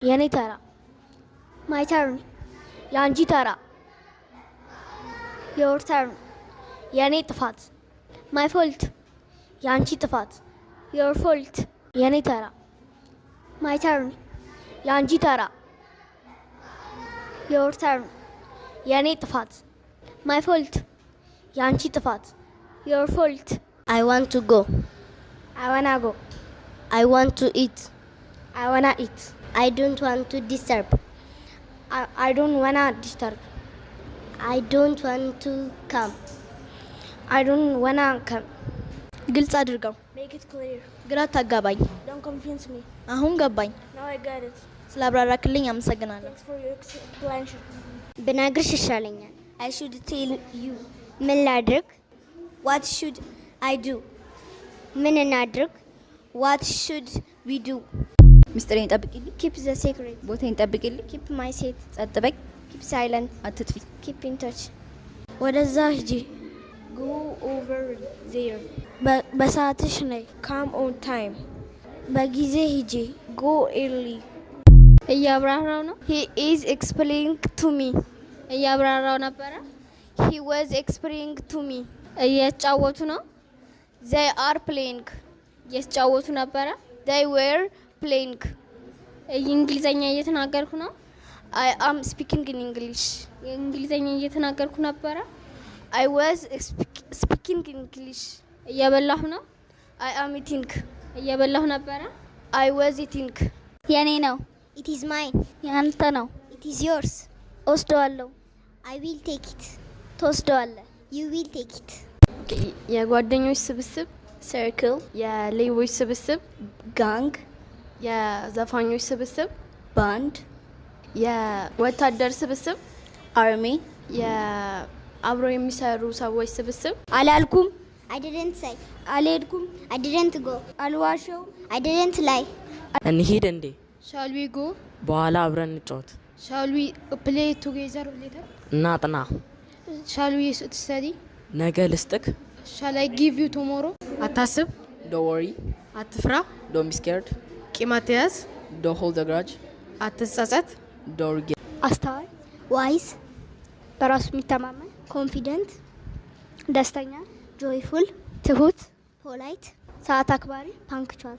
የኔ ተራ። My turn. የአንቺ ተራ። Your turn. የኔ ጥፋት። My fault. የአንቺ ጥፋት። Your fault. የኔ ተራ። My turn. የአንቺ ተራ። Your turn. የኔ ጥፋት። My fault. የአንቺ ጥፋት። Your fault. I want to go. I wanna go. I want to eat. I wanna eat. I don't want to disturb. I don't wanna disturb. I don't want to come. I don't wanna come. ግልጽ አድርገው። Make it clear. ግራ አታጋባኝ። Don't confuse me. አሁን ገባኝ። Now I got it. ስላብራራክልኝ አመሰግናለሁ። Thanks for your explanation. ብነግርሽ ይሻለኛል። I should tell you. ምን ላድርግ? What should I do? ምን እናድርግ? What should we do? ምስጢሬን ጠብቂልኝ። Keep the secret. ቦታዬን ጠብቂልኝ። Keep my seat. ጸጥ በይ። Keep silent. አትጥፊ። Keep in touch. ወደዛ ሂጂ። Go over there. በሰዓትሽ ነይ። Come on time. በጊዜ ሂጂ። Go early. እያብራራው ነው። He is explaining to me. እያብራራው ነበረ። He was explaining to me. እየተጫወቱ ነው። They are playing. እየተጫወቱ ነበረ። They were playing. እንግሊዘኛ እየተናገርኩ ነው። I am speaking in English. እንግሊዘኛ እየተናገርኩ ነበረ። I was speaking English. እየበላሁ ነው። I am eating. እየበላሁ ነበረ። I was eating. የኔ ነው። It is mine. ያንተ ነው። It is yours. እወስደዋለሁ። I will take it. ትወስደዋለህ። You will take it. የጓደኞች ስብስብ Circle. የሌቦች ስብስብ Gang. የዘፋኞች ስብስብ ባንድ. የወታደር ስብስብ Army. የአብረው የሚሰሩ ሰዎች ስብስብ። አላልኩም። I didn't say. አልሄድኩም። I didn't go. አልዋሸሁም። I didn't lie. እንሂድ እንዴ? Shall we go? በኋላ አብረን እንጫወት። Shall we play together later? እናጥና። Shall we study? ነገ ልስጥክ። Shall I give you tomorrow? አታስብ። Don't worry. አትፍራ። Don't be scared. ቂም አትያዝ። Don't hold a grudge. አትጸጸት። Don't regret. አስተዋይ፣ Wise. በራሱ የሚተማመን፣ Confident. ደስተኛ፣ Joyful. ትሁት፣ Polite. ሰዓት አክባሪ። Punctual.